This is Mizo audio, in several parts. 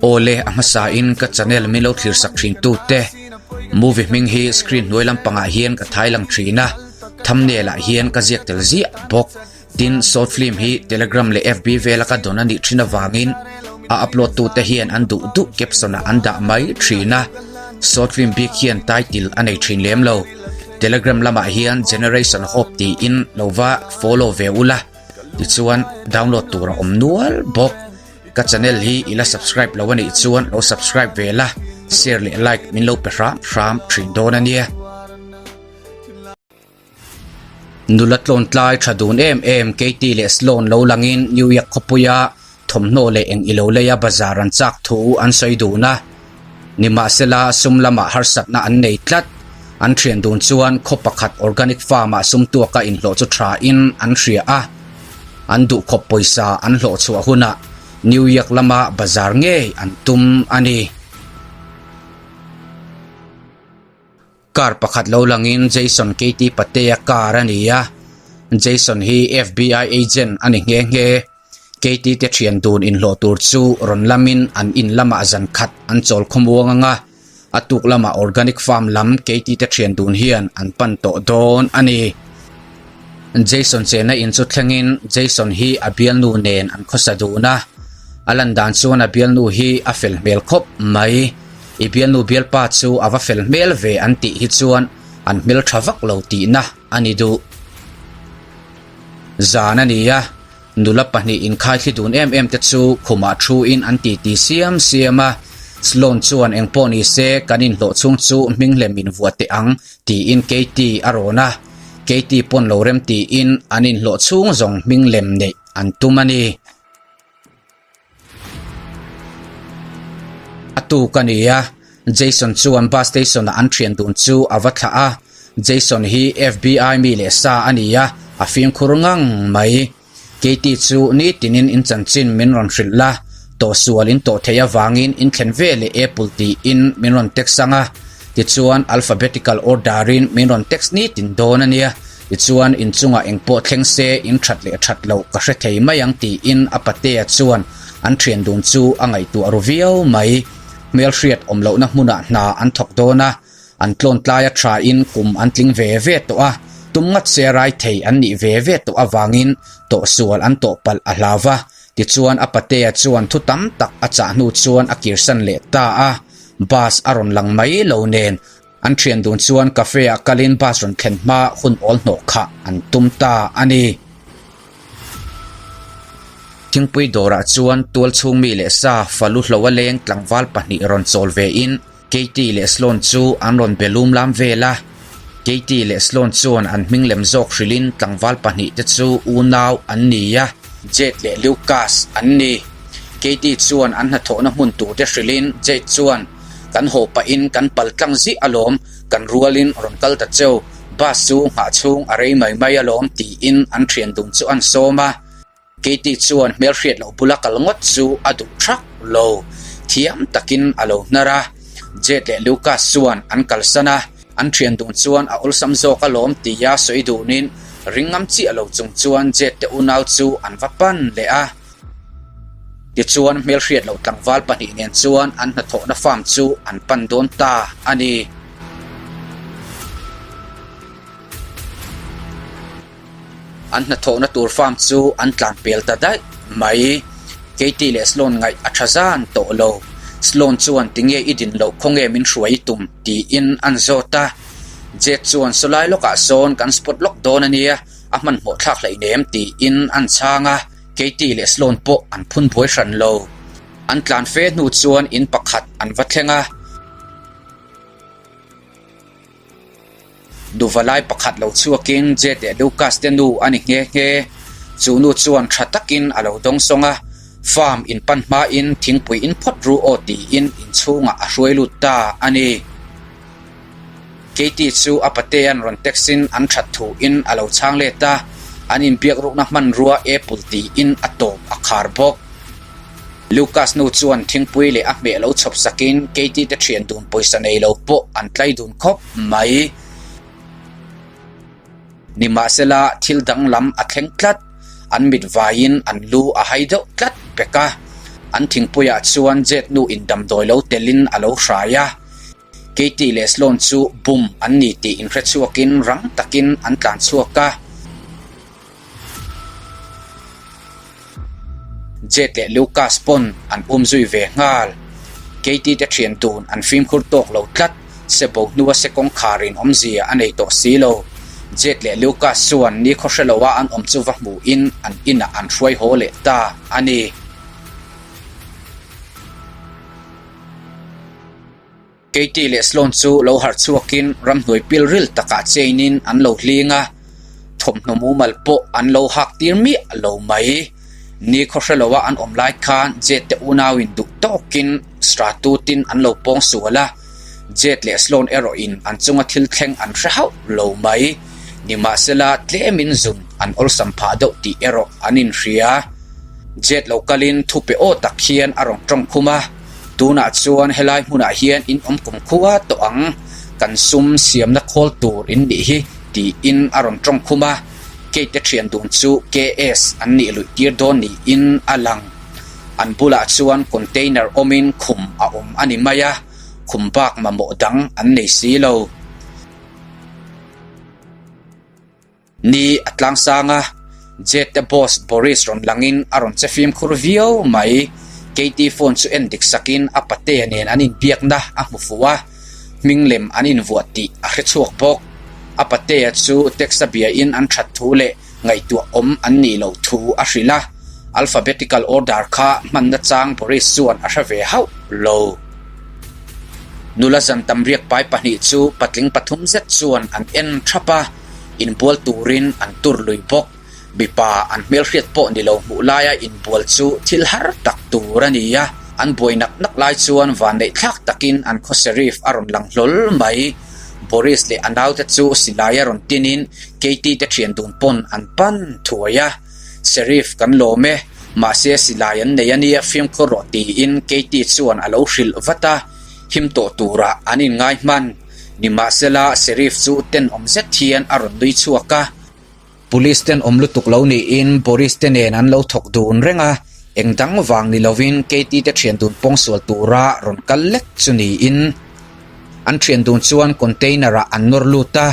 Awle a hmasa in ka channel min lo thlir sak thin tu te movie hming hi screen hnuai lampangah hian ka thai lang thin a, thumbnail ah hian ka ziak tel ziah bawk. Tin short film hi telegram leh fb vela ka dawn a nih thin avangin a upload tu te hian an duh duh caption ah an dah mai thin a, short film bik hian title a nei thin lem lo. Telegram lamah hian Generation Hope tiin lo va follow ve ula tichuan download tur a awm nual bawk. Ka channel hi i la subscribe lo a nih chuan lo subscribe ve la, share leh like min lo pe hram hram thin dawn a nia. Nula tlawn tlai tha dun em em Katie leh Sloan lo langin New York khawpuia thawmhnaw leh eng ilo leia bazar an chak thu an sawi dun a. Nimahsela sum lamah harsatna an nei tlat. An thian dun chuan khaw pakhat organic farm ah sum tuaka inhlawh chu tha in an hria a. An duhkhawp pawisa an hlawh chhuah hunah New York lama bazar ngei an tum a ni. Car pakhat lo langin Jason Katie Patea car a ni a, Jason hi FBI agent a ni nghe nghe. Katie te thian dun inhlawh tur chu rawn lamin an in lamah zan khat an chawl khawmuang ang a, a tuk lamah organic farm lam Katie te thian dun hian an pan tawh dawn a ni. Jason chena in chu thlengin Jason hi a bialnu nen an khawsa dun a, a lan dan chuan a bialnu hi a fel hmel khawp mai. I bialnu bialpa chu a va fel hmel ve an tih hi chuan an hmel tha vak lo tihna a ni duh. Zan a ni a, nula pahnih inkhaithli dun em em te chu khumah thu in an titi siam siam a, Sloan chuan engpawh ni se kan inhlawh chhung chu hminghlem in vuah teh ang tiin Katie a rawn a, Katie pawn lo rem tiin an inhlawh chhung zawng hminglem neih an tum a ni. A tuk a ni a, Jason chuan bus station ah an thian dun chu a va thlah a, Jason hi FBI mi leh sa a ni a, a fimkhur ngang mai. Katie chu nitinin in chanchin min rawn hrilh la, tawhsual in tawh theih avangin in thlen ve leh Apple tiin min rawn text ang a, tichuan alphabetical order in min rawn text nitin dawn a nia. Tichuan, inchungah engpawh thleng se in that leh that loh ka hre thei mai ang tiin a patea chuan an thian dun chu a ngaihtuah ru viau mai. Hmelhriat awm lohna hmunah hna an thawk dawn a, an tlawn tlaia thain kum an tling ve ve tawh a, tum ngat se rai thei an nih ve ve tawh avangin tawhsual an tawh palh a hlau va. Tichuan a patea chuan thu tam tak a chah hnu chuan a kirsan leh ta a, bus a rawn lang mai lo nen An thian dun chuan cafe ah kalin bus rawn thlen hma hun awl hnawh khah an tum ta a ni. Thingpui dawrah chuan tual chhung mi leh sa falu hlo a leng tlangval pahnih rawn chawl ve in Katie leh Sloan chu an rawn be lum lam vel a. Katie leh Sloan chuan an hming lem zawk hrilhin tlangval pahnih te chu unau an ni a, Jade leh Lucas an ni. Katie chuan an hnathawhna hmun tur te hrilhin Jade chuan Kan haw pahin kan pal tlang zih alawm, kan rualin rawn kal ta cheu, bus chu nghah chhung a rei mai mai alawm tiin an thian dun chu an sawm a. Katie chuan hmelhriat loh bula kal ngawt chu a duh thak lo, thiam takin a lo hnar a. Jade leh Lucas chuan an kalsan a, an thian dun chuan a awlsam zawk alawm tia sawi dunin ring ngam chiah lo chung chuan Jade te unau chu an va pan leh a. Tichuan hmelhriat loh tlangval pahnih nen chuan an hnathawhna farm chu an pan dawn ta a ni. An hnathawhna tur farm chu an tlan pel ta daih mai. Katie leh Sloan ngaih a tha zan tawh lo. Sloan chuan tinge i din loh khawnge min hruai i tum tiin an zawt a. Jade chuan sawlai lawkah sawn kan spot lawk dawn a nia, a hmanhmawh thlak hleinem tiin an chhang a. Katie leh Sloan pawh an phun buai hran lo. An tlan fe hnu chuan in pakhat an va thleng a. Nuva lai pakhat lo chhuakin Jade leh Lucas te nu a ni nghe nghe. Chu nu chuan tha takin a lo dawng sawng a, Farm in pan hmain thingpui in phawt ru aw tiin inchhungah a hruai lut ta a ni. Katie chu a patea'n rawn text-in an that thuin a lo chhang let a, an inbiakrukna hmanrua Apple tiin a tawp a khar bawk. Lucas nu chuan thingpui leh a hmeh lo chhawp sakin Katie te thian dun pawisa nei lo pawh an tlai dun khawp mai. Nimahsela thil danglam a thleng tlat, an mit vaiin an lu a hai deuh tlat pek a. An thingpuiah chuan Jade nu in damdawi lo telin a lo hrai a. Katie leh Sloan chu bum an ni tih inhre chhuakin rang takin an tlan chhuak a. Jade leh Lucas pawn an um zui ve nghal. Katie te thian dun an fimkhur tawk lo tlat, se bo hnua se kawngkharin awmzia a nei tawh si lo. Jade leh Lucas chuan nikhaw hre loa an awm chu va hmuhin an inah an hruai haw leh ta a ni. Katie leh Sloan chu lo harh chhuakin ramhnuai pil ril takah chain-in an lo hling a, thawmhnaw mumal pawh an lo hak tir miah lo mai. Ni khaw hre loa an awm lai khan Jade te unauin duh tawkin Stratutin an lo pawng sual a, Jade leh Sloan erawhin an chunga thil thleng an hre hauh lo mai. Nimahsela tlemin zun an awlsam phah deuh tih erawh an inhria. Jade lo kalin thupe aw tak hian a rawn tawng khum a. Tunah chuan helai hmunah hian in awm kum khua tawh ang, kan sum siamna khawl tur in nih hi tiin a rawn tawng khum a, Kate te thian dun chu KS an nih luih tir dawn niin a lang. An bulah chuan container awmin khum a awm a ni mai a, khum bak mamawh dang an nei si lo. Ni a tlangsang a, Jade te boss Boris rawn langin a rawn che fimkhur viau mai. Katie phone chu en dik sakin a patea nen an inbiakna a hmu fuh a, hming lem an invuah tih a hre chhuak bawk. A patea chu text a biain an that thu leh ngaihtuah awm an nih loh thu a hrilh a, alphabetical order kha hmanna chang Boris chuan a hre ve hauh lo. Nula zan tam riak pai pahnih chu patling pathum zet chuan an en thap a. Inbual turin an tur lui bawk. Mipa an hmelhriat pawh ni lo hmuh laia inbual chu thil har tak tur a ni a, an buai nak nak lai chuan vanneih thlak takin an khaw Sheriff a rawn lang hlawl mai. Boris leh a naute chu silai a rawn tinin Katie te thian dun pawn an pan thuai a. Sheriff kan lawm e, mahse silai an nei a nia fimkhur rawh tiin Katie chuan a lo hrilh vat a, him tawh turah an inngai hman. Nimahsela, Sheriff chu tenawm zet hian a rawn nui chhuak a. Police tenawm lutuk lo niin Boris te nen an lo thawk dun reng a, eng dang vang ni lovin Katie te thian dun pawngsual tura rawn kal lek chu niin an thian dun chuan container ah an nawr lut a.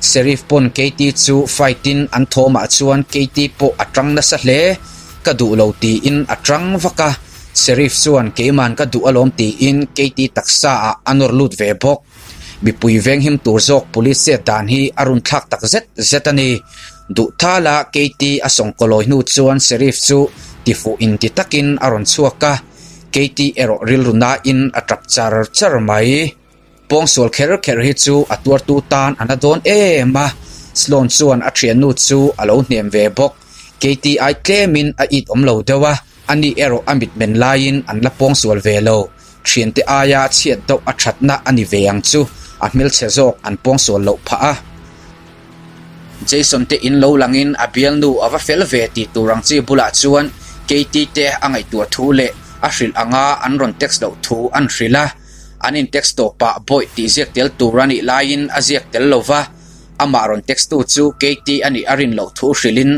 Sheriff pawn Katie chu fight in an thawmah chuan Katie pawh a tang nasa hle, ka duh lo tiin a tang vak a. Sheriff chuan keiman ka duh alawm tiin Katie taksa ah a nawr lut ve bawk. Mipui venghim tur zawk police chet dan hi a run thlak tak zet zet a ni. Duh thala Katie a sawngkawlawi hnu chuan Sheriff chu tifuh inti takin a rawn chhuak a, Katie erawh rilru nain a tap char char mai. Pawngsual kher kher hi chu a tuartu tan a na dawn em a, Sloan chuan a thiannu chu a lo hnem ve bawk. Katie ai tlemin a it awm lo deuh a, ani erawh a mitmen laiin an la pawngsual ve lo. Thiante aia chhiat deuh a thatna a ni ve ang chu, a hmelchhe zawk an pawngsual loh phah a. Jason te in lo langin a bialnu a va fel ve tih tur ang chi bulah chuan Katie te a ngaihtuah thu leh a hrilh anga an rawn text loh thu an hrilh a. An in text tawpah bawih tih ziak tel tur a nih laiin a ziak tel lo va, amah rawn text tu chu Katie a nih a rin loh thu hrilhin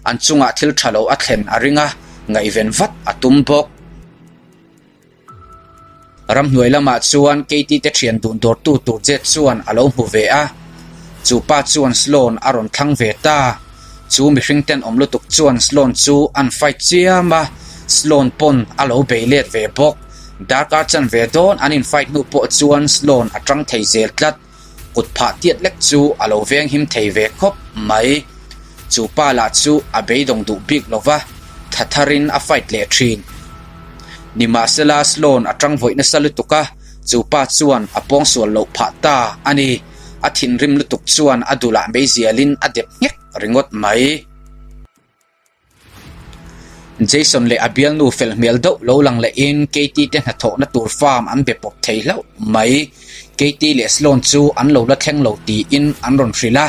an chungah thil tha lo a thlen a ring a, ngaihven vat a tum bawk. Ramhnuai lamah chuan Katie te thian dun dawrtu tur jet chuan a lo hmu ve a, chu pa chuan Sloan a rawn thlang ve ta. Chu mihring tenawm lutuk chuan Sloan chu an fight chiam a, Sloan pawn a lo bei let ve bawk. Darkar chan ve dawn an in fight hnu pawh chuan Sloan a tang thei zel tlat. Kut phah tiat lek chu a lo veng him thei ve khawp mai. Chu pa lah chu a beidawng duh bik lo va, tha tharin a fight leh thin. Nimahsela Sloan a tang vawih nasa lutuk a, chu pa chuan a pawngsual loh phah ta a ni. A thinrim lutuk chuan a dulah meizialin a dep nghek ringawt mai. Jason leh a bialnu fel hmel deuh lo lang lehin Katie te hnathawhna tur farm an be pawp thei hlauh mai. Katie leh Sloan chu an lo la thleng lo tiin an rawn hrilh a,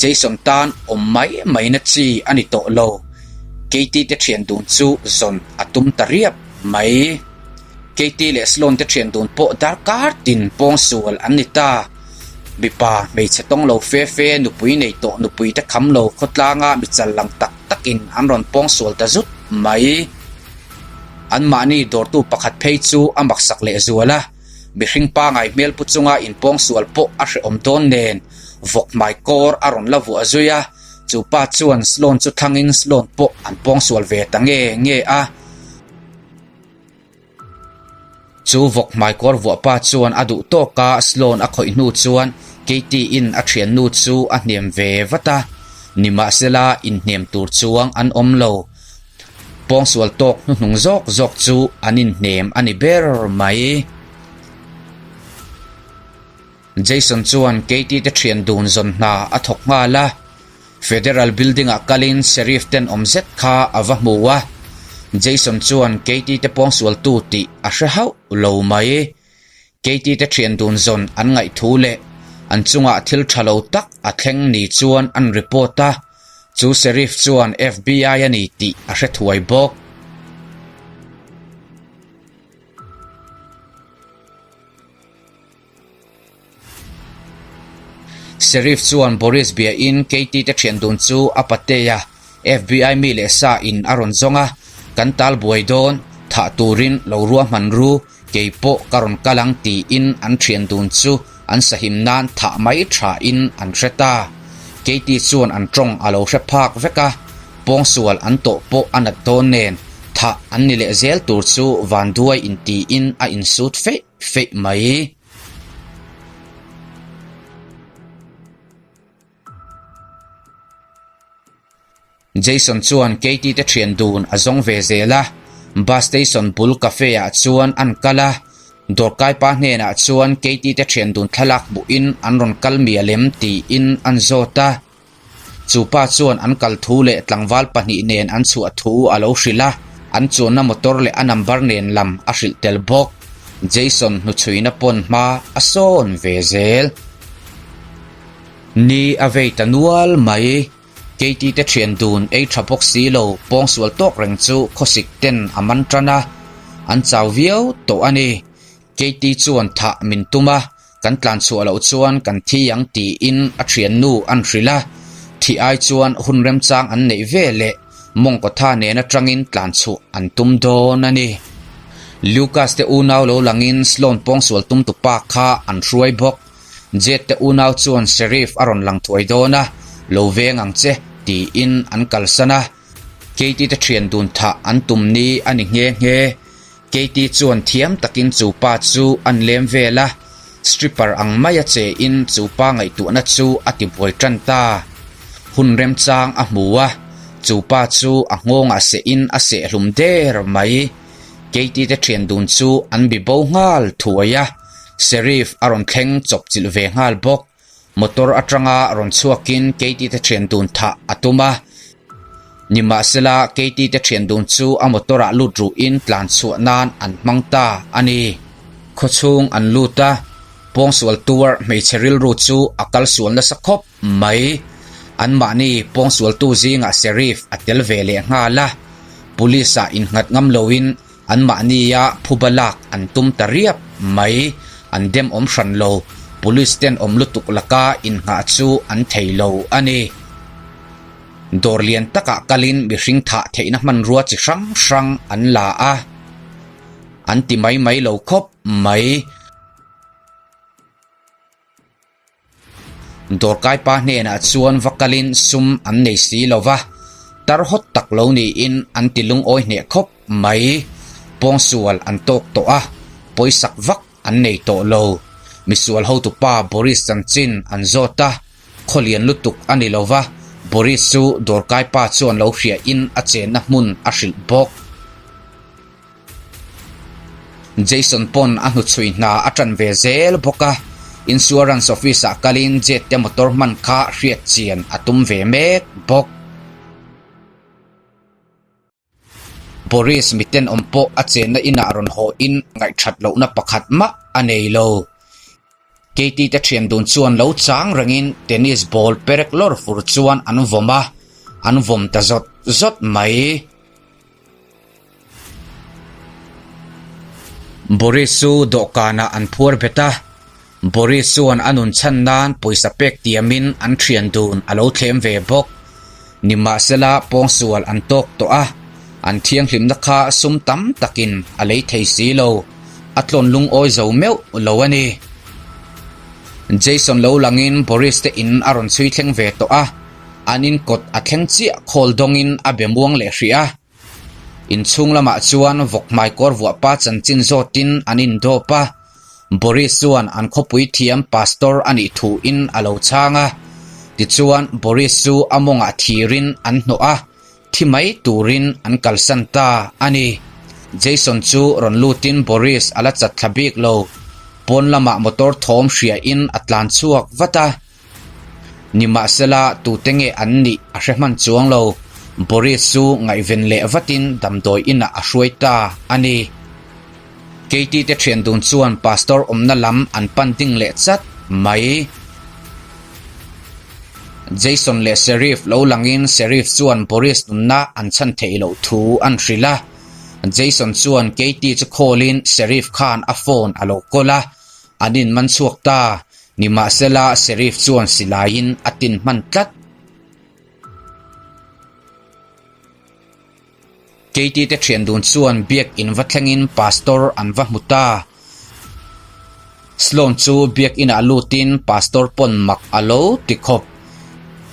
Jason tan awm mai mai na chi a ni tawh lo. Katie te thian dun chu zawn a tum ta riap mai. Katie leh Sloan te thian dun pawh darkar tin pawngsual an ni ta. Mipa hmeichhe tawng lo fe fe nupui nei tawh nupui te kham lo khawtlanga mi chal lang tak takin an rawn pawngsual ta zut mai. Anmahni dawrtu pakhat phei chu a maksak lehzual a, mihring pangai hmel pu chunga inpawngsual pawh a hrehawm dawn nen vawk hmai kawr a rawn la vuah zui a, chu pa chuan Sloan chu thlangin Sloan pawh an pawngsual ve ta nge nge a. Chu vawk hmaikawr vuah pa chuan a duh tawk a, Sloan a khawih hnu chuan Katie-in a thiannu chu a hnem ve vat a, nimahsela inhnem tur chuang an awm lo. Pawngsual tawk hnuhnung zawk zawk chu an inhnem a ni ber mai. Jason chuan Katie te thian dun zawn hna a thawk nghal a. Federal Building-ah kalin Sheriff tenawm zet kha a va hmu a, Jason chuan Katie te pawngsualtu tih a hre hauh lo mai. Katie te thian dun zawn an ngaih thu leh an chungah thil tha lo tak a thleng ni chuan an report a, chu Sheriff chuan FBI a ni tih a hre thuai bawk. Sheriff chuan Boris biain Katie te thian dun chu a patea FBI mi leh sa in a rawn zawng a, Kan tal buai dawn, thah turin lo ruahman ru, kei pawh ka rawn kal ang tiin an thian dun chu an sahim nan thah mai thain an hre ta. Katie chuan an tawng a lo hre phak vek a, pawngsual an tawh pawh a nat dawn nen thah an ni leh zel tur chu vanduai intiin a insut feih feih mai. Jason chuan Katie te thian dun a zawng ve zel a, bus station bul cafe ah chuan an kal a, dawrkai pa hnenah chuan Katie te thian dun thlalak hmuhin an rawn kal mial em tiin an zawt a. Chu pa chuan an kal thu leh tlangval pahnih nen an chhuah thu a lo hrilh a, an chuanna motor leh a number nen lam a hrilh tel bawk. Jason hnuchhuina pawn hma a sawn ve zel. Ni a vei ta nual mai. Katie te thian dun ei tha bawk si lo pawngsual tawk reng chu khawsik ten a man tan a, an chau viau tawh a ni. Katie chuan thah min tum a, kan tlan chhuah loh chuan kan thi ang tiin a thiannu an hrilh a, thih ai chuan hun remchang an neih ve leh mawngkawtha nen atangin tlan chhuah an tum dawn a ni. Lucas te unau lo langin Sloan pawngsual tum tupa kha an hruai bawk. Jade te unau chuan Sheriff a rawn lang thuai dawn a, lo veng ang che tiin an kalsan a, Katie te thian dun thah an tum ni a ni nghe nghe. Katie chuan thiam takin chu pa chu an lem vel a, stripper ang maia che in chu pa ngaihtuahna chu a ti buai tan ta. Hun remchang a hmu a, chu pa chu a nghawngah seh in a seh hlum der mai. Katie te thian dun chu an bi bo nghal thuai a, Sheriff a rawn thleng chawp chilh ve nghal bawk. Motor atanga rawn chhuakin Katie te thian dun thah a tum a, nimahsela Katie te thian dun chu a motor ah lut ruhin tlan chhuah nan an hmang ta a ni. Khawchhung an lut a, pawngsual tuar hmeichhe rilru chu a kal sual nasa khawp mai. Anmahni pawngsualtu zingah Sheriff a tel ve leh nghal a, Police ah innghat ngam loin Anmahnia phuba lak an tum ta riap mai. An dem awm hran lo. Police ten awm lutuk laka innghah chu an thei lo a ni. Dawr lian takah kalin mihring thah theihna hmanrua chi hrang hrang an la a. An ti mai mai lo khawp mai. Dawrkai pa hnenah chuan va kalin sum an nei si lo va, tar hawt tak lo niin an ti lungawi hneh khawp mai. Pawngsual an tawk tawh a, pawisak vak an nei tawh lo. Misual hotupa Boris chanchin an zawt a, khawlian lutuk a ni lo va, Boris chu dawrkai pa chuan lo hriain a chenna hmun a hrilh bawk. Jason pawn a hnuchhui hna a tan ve zel bawk a, insurance office ah kalin Jade te motor hman kha hriat chian a tum ve mek bawk. Boris mitenawm pawh a chenna inah rawn haw in ngaihthat lohna pakhat mah a nei lo. Katie te thian dun chuan lo chang rengin tennis ball perek lawr fur chuan an vawm a, an vawm ta zawt zawt mai. Boris chu dawhkanah an phuar bet a, Boris chuan a nun chhan nan pawisa pek tiamin an thian dun a lo thlem ve bawk. Nimahsela pawngsual an tawk tawh a, An thianghlimna kha sum tam takin a lei thei si lo. A tlawn lungawi zo meuh lo a ni. Jason lo langin Boris te in a rawn chhui thleng ve tawh a, an in kawt a thleng chiah khawl dawngin a be muang leh hrih a. Inchhung lamah chuan vawk hmaikawr vuah pa chanchin zawtin an indawp a, Boris chuan an khawpui thiam pastor a nih thuin a lo chhang a. Tichuan Boris chu a mawngah thirin an hnawh a, thi mai turin an kalsan ta a ni. Jason chu rawn lutin Boris a la chat thla bik lo. Pawn lamah motor thawm hriain a tlan chhuak vat a. Nimahsela tute nge an nih a hre hman chuang lo. Boris chu ngaihven leh vatin damdawi inah a hruai ta a ni. Katie te thian dun chuan pastor awmna lam an pan ding leh chat mai. Jason leh Sheriff lo langin Sheriff chuan Boris nunna an chhan theih loh thu an hrilh a. Jason chuan Katie chu call-in Sheriff khan a phone a lo kawl a, an inman chhuak ta. Nimahsela Sheriff chuan silaiin a tin hman tlat. Katie te thian dun chuan biak in va thlengin pastor an va hmu ta. Sloan chu biak inah lutin pastor pawn mak a lo ti khawp.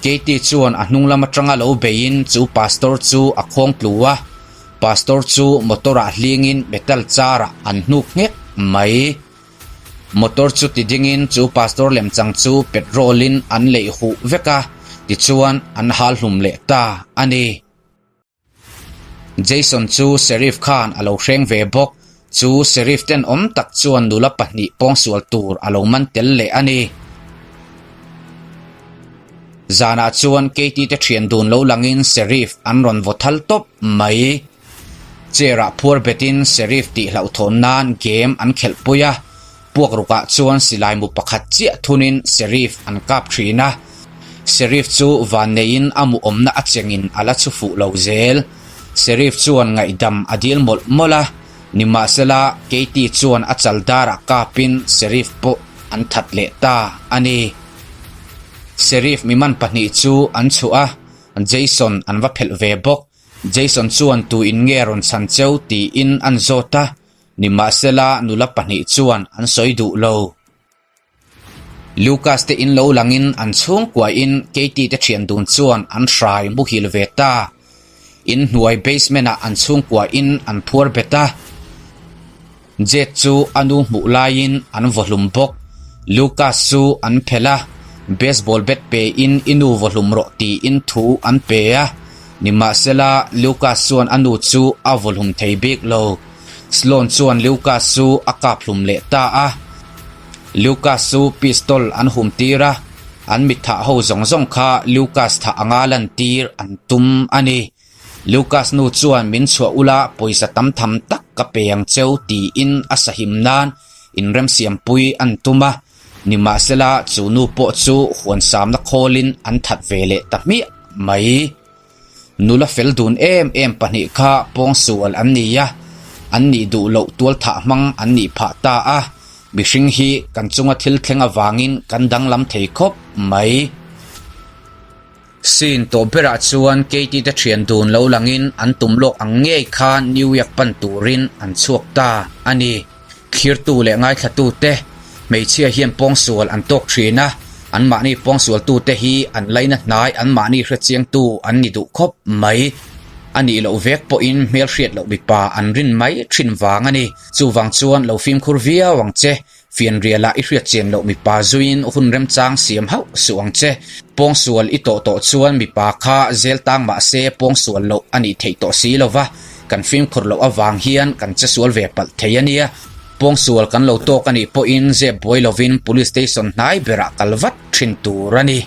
Katie chuan a hnung lam atanga lo beiin chu pastor chu a khawng tlu a. Pastor chu motor ah hlingin metal car ah an hnuk nghek mai. Motor chu ti dingin chu pastor lemchang chu petrol in an leih huh vek a, tichuan an hal hlum leh ta a ni. Jason chu Sheriff khan a lo hreng ve bawk. Chu Sheriff tenawm tak chuan nula pahnih pawngsual tur a lo man tel leh a ni. Zanah chuan Katie te thian dun lo langin Sheriff an rawn vaw thal tawp mai. Chair ah phuar betin Sheriff tih hlauhthawn nan game an khelh pui a. Puak rukah chuan silai mu pakhat chiah thunin Sheriff an kap thin a. Sheriff chu van neiin a mu awmna a chengin a la chhu fuh lo zel. Sheriff chuan ngaihdam a dil mawlh mawlh a, nimahsela Katie chuan a chal darah kapin Sheriff pawh an that leh ta a ni. Sheriff miman pahnih chu an chhuah a, Jason an va phelh ve bawk. Jason chuan tuin nge rawn chhan cheu tiin an zawt a, Nimahsela nula pahnih chuan an sawi duh lo. Lucas te in lo langin an chhungkuain Katie te thian dun chuan an hrai muhil ve ta. In hnuai basement ah an chhungkuain an phuar bet a. Jade chu a nu hmuh laiin an vawhlum bawk. Lucas chu an phelh a, baseball bat pein i nu vawhlum rawh tiin thu an pe a. Nimahsela Lucas chuan a nu chu a vawhlum thei bik lo. Sloan chuan Lucas chu a kap hlum leh ta a. Lucas chu pistol an hum tir a, an mit thah ho zawng zawng kha Lucas thah anga lan tir an tum a ni. Lucas nu chuan min chhuah ula pawisa tam tham tak ka pe ang cheu tiin a sahim nan inremsiampui an tum a. Nimahsela chu nu pawh chu huan samna khawlin an that ve leh ta hmiah mai. Nula fel dun em em pahnih kha pawngsual an ni a, an nih duh loh tual thah hmang an nih phah ta a, mihring hi kan chunga thil thleng avangin kan danglam thei khawp mai. Scene tawh berah chuan Katie te thian dun lo langin an tum lawk ang ngei kha New York pan turin an chhuak ta a ni. Thlirtu leh ngaithlatute, hmeichhia hian pawngsual an tawk thin a, anmahni pawngsualtute hi an laina hnai anmahni hrechiangtu an ni duh khawp mai. A nih loh vek pawhin hmelhriat loh mipa an rin mai thin vang a ni. Chuvang chuan lo fimkhur viau ang che. Fianrialah i hriatchian loh mipa zuiin hun remchang siam hauh suh ang che. Pawngsual i tawh tawh chuan mipa kha zel tang mah se pawngsual loh a nih theih tawh si lo va, kan fimkhur loh avang hian kan che sual ve palh thei a nia. Pawngsual kan lo tawk a nih pawhin zep buai lovin Police Station hnai berah kal vat thin tur a ni.